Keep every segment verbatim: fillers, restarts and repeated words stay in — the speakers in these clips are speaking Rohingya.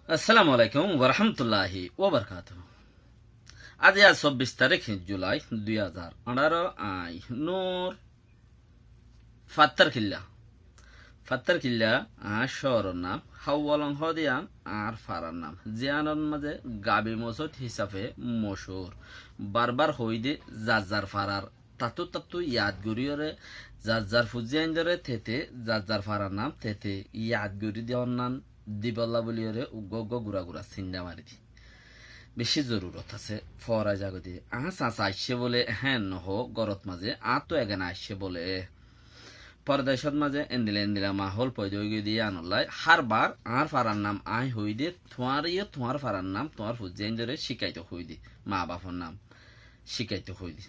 Assalamu alaikum warahmatulláhi wabarakátuhu. Aijja sobbic tarík Julai dui házar añçáro, añí Nur Fattarkilla. Fattarkilla añár cóoror nam, Háwalong hoóde yían añár farar nam. Ziyánor mazé gabi mosóit hísafe mochúr. Barbar hoóide zar zar farar tattú tattú yad goríyoré, zar zar fuzzí aindóre tete, zar zar farar nam tete yad gorí de onnán dibálla bóliyoré uggúa uggúa gura gura sinda mari di. Bicí zorurot asé, fora zagói de. Añár sasa aiccé bóle, héen nohó, górot mazé, añáttu egena aiccé bóle. Fordecót mazé endila endila mahól foida óigiyoi de yíanollá, hárbar añár farar nam aññí hoóide, tuáñreyó tuáñr farar nam, tuáñr fuzzí aindóre cíkaito hoóide, maa bafor nam cíkaito hoóide.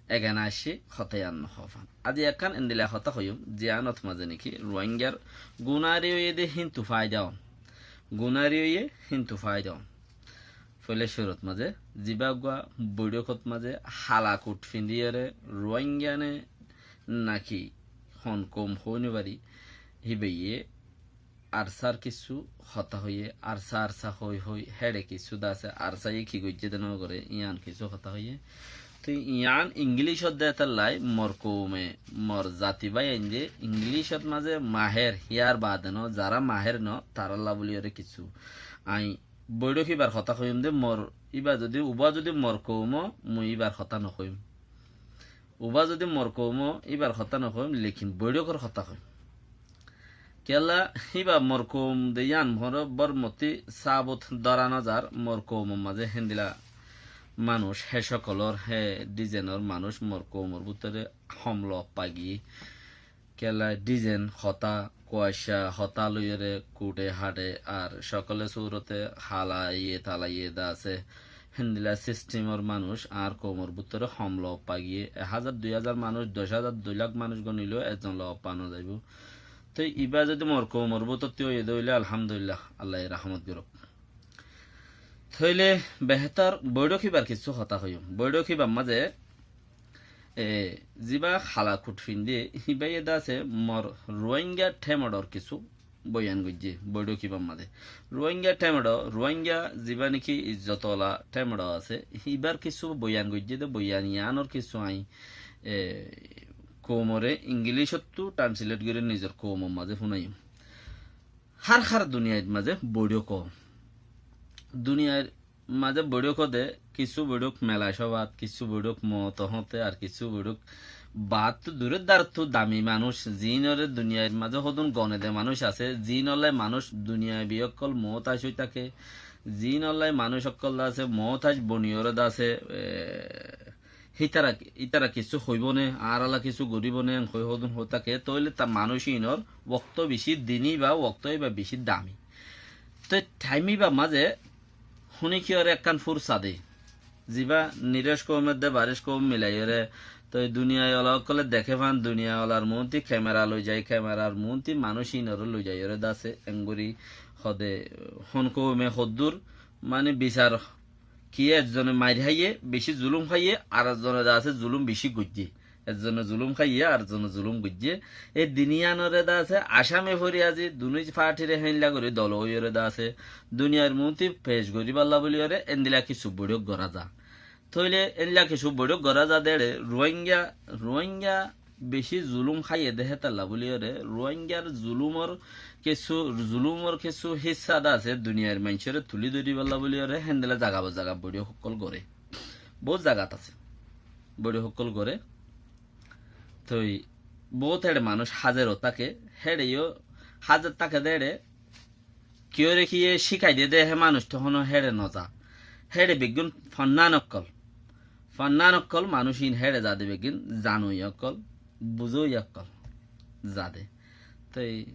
Egena aiccé, hotá yían nohófan. Aijja ekkán endila hotá hoiyúm, ziyánot mazé néki Ruáingar gunári óiye de híntu fáida on. Gunári óiye híntu fáida on. Foila cúrut mazé, zibá uggúa boiçókot mazé hala kut findíyoré Ruáinga né náki hon koum hoói nofari, híbayé Arsár kissú hotá hoiyé, Arsá Arsá hoói hoói, héçe kissú de asé, Arsáye ki goijjé de nógoré, yían kissú hotá hoiyé. Toi yían Ingilícot de étalla mor koume, mor zati báiyain de Ingilícot mazé mahér, yárbaade no, zará mahér no, tarálla bóliyoré kissú. Añí boiçók íbar hotá hoiyúm de, mor íba zodi, ubá zodi mor koum ó, mui íbar hotá nohoiyúm. Ubá zodi mor koum ó, íbar hotá nohoiyúm, lekin boiçókor hotá hoiyúm. Kiyólla íba mor koum de yían mor bór mottí sabut dóra nozar, mor koumor mazé héndila manúic, héc ókkolór, hé dhizenor manúic mor koumor bútore hom loop faigiyé. Kiyólla dhizen hotá, kuaccá hotá loiyóre kuṭe haṭe, ar cókole súrote halaiyé talaiyé de asé. Héndila sisthimor manúic añár koumor bútore hom loop faigiyé. Ek házar, dui házar manúic, doc házar, dui lák manúic gonileyó ezzon loop fa nozaibóu. Toi ibá zodi mor koumor bútottí óiye de óile alhamdulillah, Allaye rahmot gorók. Tóile behétor boiçók íbar kissú hotá hoiyúm. Boiçók íbar mazé, e, zibá hala kut findé, híbaye de asé mor Ruáinga thémeçor kissú boyan goijjé, boiçók íbar mazé. Ruáinga thémeço, Ruáinga zibá néki izzot ola thémeço asé, híbar kissú boyan goijjé de, boyan yíanor kissú añí, e, koumoré Ingilícottú translate gorí nizor koumor mazé fúnaiyum. Hár hár duniyair mazé boiçók ó. Duniyair mazé boiçók ó de, kissú boiçók mela cóbat, kissú boiçók moot hoóñte, ar kissú boiçók baáttu duré darottú dami manúic, ziínoré duniyair mazé hodún gone de manúic asé, ziínollá manúic duniyabi ókkol moótac ói táke, ziínollá manúic ókkol de asé, moótac boniyoré de asé, e, hítara, ítara kissú hoibó né, añárálla kissú goríbo né, en hoi hodún hoi táke, tóile ta manúic iínor wokto bicí dini ba wokto íba bicí dami. Toi thaim íba mazé huníkiyóre ekkán fursa de, zibá niroc koum edde baric koum milaiyóre, toi duniyai ola ókkole deké fán, duniyai olar muúnti kemera loizai, kemerar muúnti manúic iínoré loizaiyoré de asé, engorí hode hon koume hoddúr, mani bisar ki ezzone mair háiye, bicí zulúm háiye, ar ezzone de asé zulúm bicí goijjé. Ezzone zulúm háiye, ar ezzone zulúm goijjé. E din yíanoré de asé, acámi fori azi, dunúi fathire héinla gorí dol óiyoré de asé, duniyair muúnti pec goríballa bóliyoré, endila kissú boiçók gorá za. Tóile endila kissú boiçók gorá za de éçe, Ruáinga, Ruáinga bicí zulúm háiye de hétalla bóliyoré, Ruáingar zulúmor kissú, zulúmor kissú híssa de asé, duniyair maincóre tulí dóribolla bóliyoré, héndila zaga ba zaga boiçók ókkol goré. Boóut zagat asé. Boiçók ókkol goré. Toi boóut héçe manúic házerot táke, héçeyó házerot táke de éçe, kiyóre kiyé cíkai de de hé manúic tohóno héçe noza. Héçe beggún fonnán ókkol. Fonnán ókkol manúic iín héçe zade beggín zanoi ókkol, buzói ókkol zade. Toi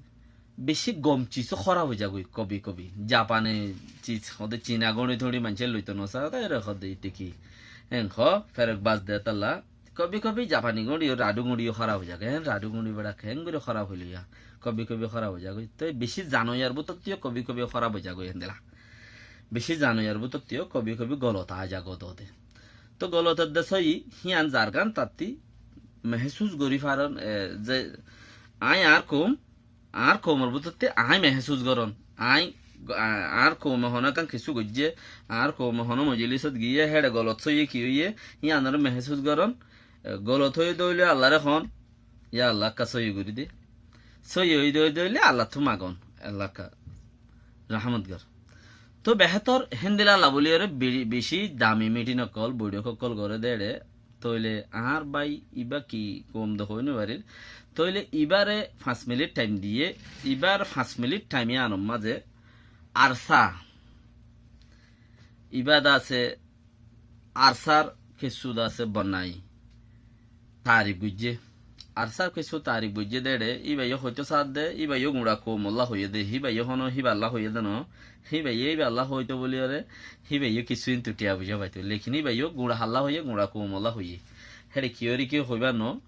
bicí gom cisó hóraf ói zagói kobi kobi. Japani cis hode Cina góñçi tóñçi maincé loito nosá, toi ere hode ite ki. Héen hó, ferek bas de talla. Kobi kobi Japani góñçiyó, radu góñçiyó hóraf ói zagói. Héen radu góñçi beçak, héen gorí hóraf ói loiya. Kobi kobi hóraf ói zagói. Toi bicí zanoiyar bútottíyo kobi kobi hóraf ói zagói héndila. Bicí zanoiyar bútottíyo kobi kobi golot aái zagói dode. Toi golot edde sóiyi, hían zargán tattí mehsús gorí faron, e, ze aññí añár koum, añár koumor bútottí aññí mehsús gorón, aññí Go-, a-, añár koume honó ekkán kissú goijjé, añár koume honó mojolísot giyé, héçe golot sóiye ki óiye, yíanoré mehésus gorón. E, golot óiye dé óile Allaré hoón, "Ya Allah, ekká sóiyi gorí de." Sóiyi óiye dé óile Allattú magón, Allah ekká rahámot gor. Tóu behétor héndila Allah bóliyoré be-, bicí dami mitin ókkol, boiçók ókkol goré dé éçe, tóile añár bái ibá ki koum de hoói nofarir. Tóile ibáre fañs minit thaim diyé, ibár fañs minit thaim yíanor mazé ARSA, ibá de asé ARSAr kissú de asé bonnai tarif goijjé. ARSAr kissú tarif goijjé dé éçe, íbayó hoitó saádde, íbayó guñça koumolla hoiyé dé, híbayó honó híballa hoiyé dé noó, híbayé íballa hoitó bóliyoré, híbayó kissú intu thiañ foicá faitó. Lekin íbayó guñça halla hoiyé, guñça koumolla hoiyé. Héçe kiyóre ki hoibár noó.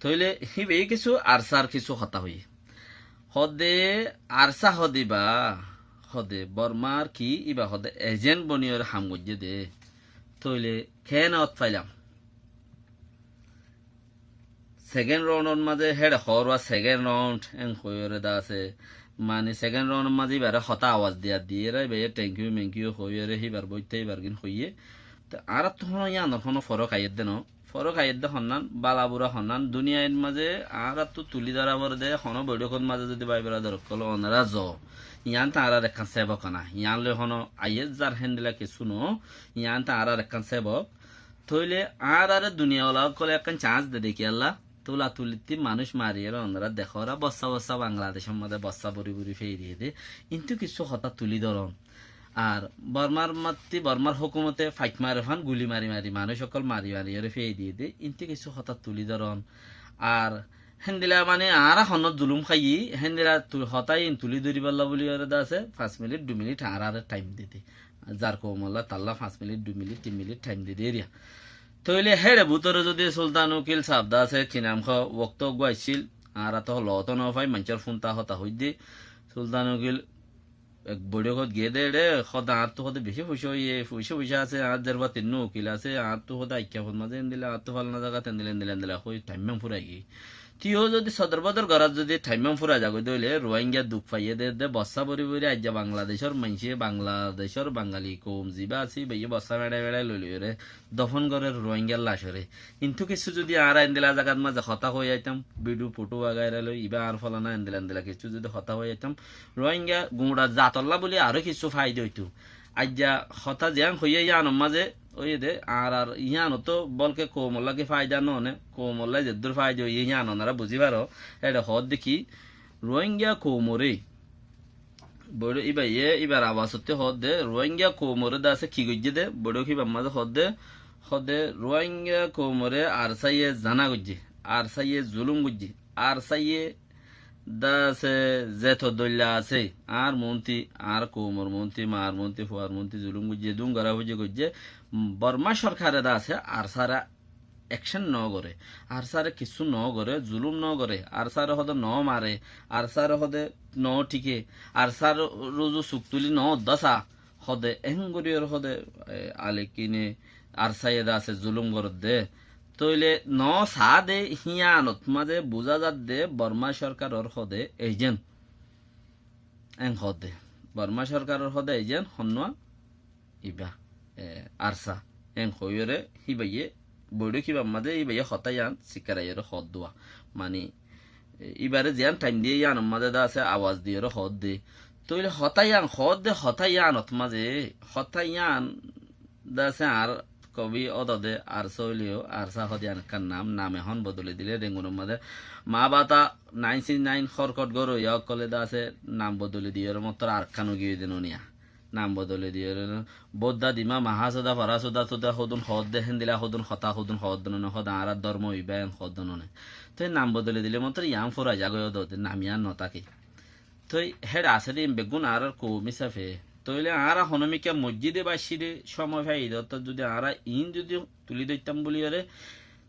Tóile híbayé kissú ARSAr kissú hotá hoiyé. Hoódde ARSA hoódde íba, hoódde Bormar ki íba hoódde ejent boniyoré ham goijjé dé. Tóile keén ót failam? Sekend roundor mazé héçe hoór wa sekend round en hoiyóre de asé. Mani sekend roundor mazé íbaré hotá awaz diya diyére, íbayé thank you, menk you hoiyóre híbar boitte íbar gín hoiyé. Te añáráttu honó yíanor honó forók aiyér dé noó. Forók aiyér dé honnán, bala bura honnán, duniyair mazé añáráttu tulí dóra foré dé, honó boiçókot mazé zodi bái beradar ókkol onorá zo, yían te añárar ekkán sébok oná, yían loi honó aiyér zar héndila kissú noó, yían te añárar ekkán sébok. Tóile añáráre duniyawala ókkole ekkán chance de dé kiyólla, tula tulittí manúic mariyóre onorá dekóra, bossá bossá Bangladecór mazé bossá bóri bóri feiriyé dé, intú kissú hotá tulí dóron. Ar Bormar mattí, Bormar hókumote faik mare fán guli mari mari, manúic ókkol mari mariyóre fei diyé dé, intú kissú hotá tulí dóron. Ar héndila mani añára honó zulum háiyi, héndila tu-, hotá iín tulí dóribolla bóliyoré de asé, fañs minit, dui minit añáráre thaim di dé. Zar koumolla talla fañs minit, dui minit, tin minit thaim di dé eriya. Tóile héçe bútore zodi Sultan Ukil saab de asé, ki nam hoó, wokto eggúa aiccíl, añára to lootó nofai, maincór fúnta hotá hoiddé. Sultan Ukil ek boiçókot giyé dé éçe, hoódde añáttu hoódde bicí foicá óiye, foicá foicá asé, añár zerba tinnú ukil asé, añáttu hoódde aikká fot mazé endila, añáttu falana zagat endila, endila, endila hoi thaimman furai giyé. Te yó zodi sodor bodor gorát zodi thaimman furai zagói dé óile, Ruáinga duk faiyé dé, dé bossá bóri bóri aijja Bangladecór maincé, Bangladecór Bangali koum zibá asé, íbayé bossá feçai feçai loi loiyóre, dofon gorér Ruáingar lacóre. Intú kissú zodi añára endila zagat mazé hotá hoi aitam, bidiu fothó wagaira loi, ibá añár folana endila endila kissú zodi hotá hoi aitam, Ruáinga guñça zatolla bóli aró kissú faida óito. Aijja hotá ziyán hoiyé yíanor mazé óiye dé, añárar yíanottú bólke koumolla ki faida noóne, koumolla zeddúr faida óiye yían onorá buzí faró, éçe hoódde ki, Ruáinga koumoré Boiçó-, íbayé, íbar awasottí hoódde, Ruáinga koumoré de asé ki goijjé dé, boiçók íbar mazé hoódde, hoódde Ruáinga koumoré ARSAye zana goijjé, ARSAye zulúm goijjé, ARSAye de asé zeto dóilla asé, añár muúnti, añár koumor muúnti, maar muúnti, fuar muúnti zulúm goijjé, dún gorá fuijjé goijjé, Bormá sorkare de asé ARSAre ekcen noó goré, ARSAre kissú noó goré, zulúm noó goré, ARSAre hoóde noó mare, ARSAre hoóde noó thíke, ARSAr ruzu suk tulí noó dósa, hoóde eén goríyoré hoóde, e, alekine ARSAye de asé zulúm gorédde. Tóile noó saá de híyanot mazé buzá zadde Bormá sorkaror hoóde ejen. Eén hoóde. Bormá sorkaror hoóde ejen honnúa ibá, e, ARSA. Eén hoiyóre híbayé, boiçók híbar mazé híbayé hotá yían sikaraiyóre hoóddua. Mani, e, íbaré ziyán thaim diyé yíanor mazé de asé awaz diyoré hoódde. Tóile hotá yían hoódde, hotá yíanot mazé, hotá yían de asé añár kobi ódode ARSA óileyó, ARSA hoóde yían ekkán nam, nam ehón bodoli dile Rengunor mazé. Maabata, nain six nain, Horkot Gor, yá ókkole de asé nam bodoli diyoré mottor arekkán ugi ói de noniya. Nam bodoli diyoré, bodda dima, mahá suda, fara suda, tuda hodún hoódde, héndila hodún hotá, hodún hoódde none, hoóde añárar dórmo ibá en hoódde none. Toi nam bodoli dile mottor yían fura zagói ódode, nam yían notáke. Toi héçe asé de iín beggún añárar koum hísafe. Tóile añára honómikká mosjide baccíde cómoi faiyí de, ortát zudi añára iín zudi tulí dóittam bóliyoré,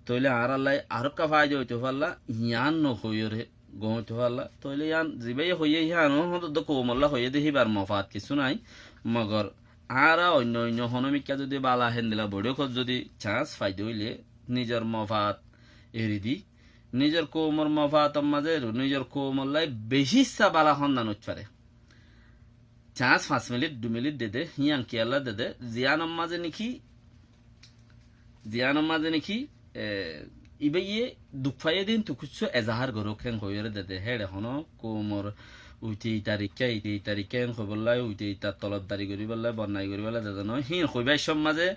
tóile añárallai arókka faida óito falla, yían nohoiyóre goóñito falla. Tóile yían zibáye hoiyé, yían hoódde koumolla hoiyé de híbar mofaat kissú nái. Mogor añára oinno oinno honómikká zudi bala héndila boiçókot zudi chans faida óile nizor mofaat eri di, nizor koumor mofaator mazé eru, nizor koumollai bicí issá bala honnán óit fare. Cañs fañs minit, dui minit dede, híyan kiyólla dede, ziyánor mazé néki, ziyánor mazé néki, e, ibáye duk faiyé dé híntu kessú ezahár gorók hén hoiyóre dede, héçe honó koumor uite ita rikká, ite ita rikká hén hoibólla, uite ita tolobdari goríbolla, bonnai goríbolla dede noó, híyan hoibár cómot mazé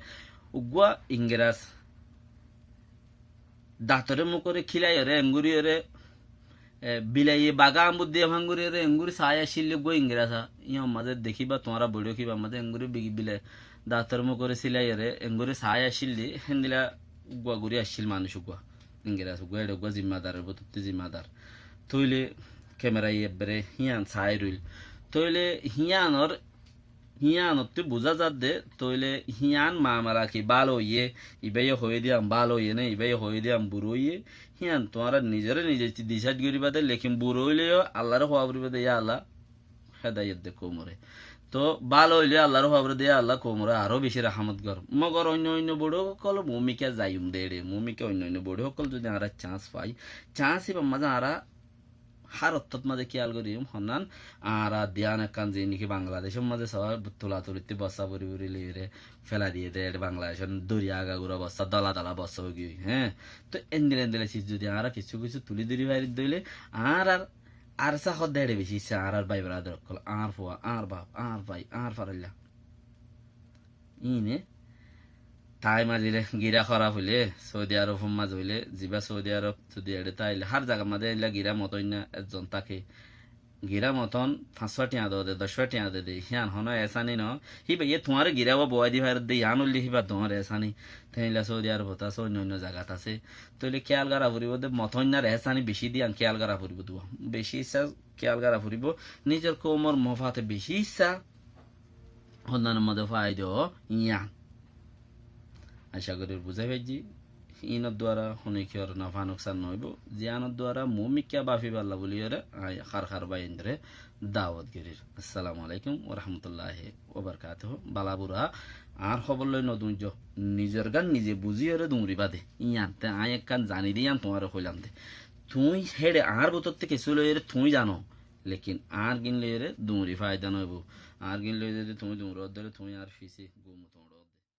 uggúa Ingirás dañtoré mukóre kílaiyóre, engoríyoré, e, bilaiye bagá ambur diya fangoriyóre, engori saái accíl dé uggúa Ingirás. Yían mazé dekíba, tuáñra boiçó kíba mazé engori bigi-, bilai dañtoré mukóre kílaiyóre, engori saái accíl dé, héndila uggúa gorí accíl manúic uggúa. Ingirás uggúa, éçe uggúa zimmadaror bútottú zimmadar. Tóile kemera ye ebbere híyan saái roil. Tóile híyanor Híyanottú buzá zadde, tóile híyan mamela ki bála óiye, ibáye hoiyé dé yían bála óiye né, ibáye hoiyé dé yían bura óiye, híyan tuáñra nizoré nize disáid goríba dé, lekin bura óile yó Allaré hoó foribó dé, ya Allah, hédayot de koumoré. Toóu bála óile yó Allaré hoó foribó dé, ya Allah, koumoré aró bicí rahámot gor. Mogor oinno oinno boiçók ókkol, mumkin zaiyum dé éçe, mumkin oinno oinno boiçók ókkol zodi añára cañs fai, cañs ibár mazé añára hár ottót mazé kíyal goijjum, honnán añára diyan ekkán ziín néki Bangladecór mazé sóo tulatulitté bossá bóri bóri loiyóre félai diyé dé, éçe Bangladecór doriya agagura bossá, dola dola bossá óigiyoi, hé. Toóu endila endila ciz zodi añára kissú kissú tulí dóri fari dóile, añárar ARSA hoódde éçe bicí issá, añárar bái beradar ókkol, añár fua, añár baf, añár bái, añár farailla. Íine taim azile girá hóraf óile, Saudi Arobor mazé óile, zibá Saudi Arob zodi eçé táile, hár zagar mazé eilla girá motóinna ezzon táke. Girá motón fañs fua thiañ dode, doc fua thiañ dede, híyan honó ehsáni noó. Híbaye tuáñre girá uwá bowái di faredde, yián óilde híbar doóñr ehsáni. Te eilla Saudi Arobot asé, oinno oinno zagat asé. Tóile kíyal gora foribó dé, motóinnar ehsáni bicí dé yián kíyal gora foribó dé uwá. Bicí issá kíyal gora foribó. Nizor koumor mofate bicí issá. Honnánor mazé faida ó yián. Acá gorír buzái faijjí. Iínor duara honókiyór nofá noksán noóibo. Ziyánor duara mumkin bafibálla bóliyoré añí hár hár báiyaindóre dawot gorír. Assalamu alaikum wa rahmatullahi wa barakatuhu. Bála bura añár hóbor loi noduñjjo. Nizor gán nize buzíyoré duñribá dé. Yián te añí ekkán zani dé yián tuáñre hoilam dé. Tuñí héçe añár bútotté kessú loiyóre tuñí zano. Lekin añár gín loiyóre duñri faida noóibo. Añár gín loi zodi tuñí duñró dóre tuñí añár fisé gum toñro.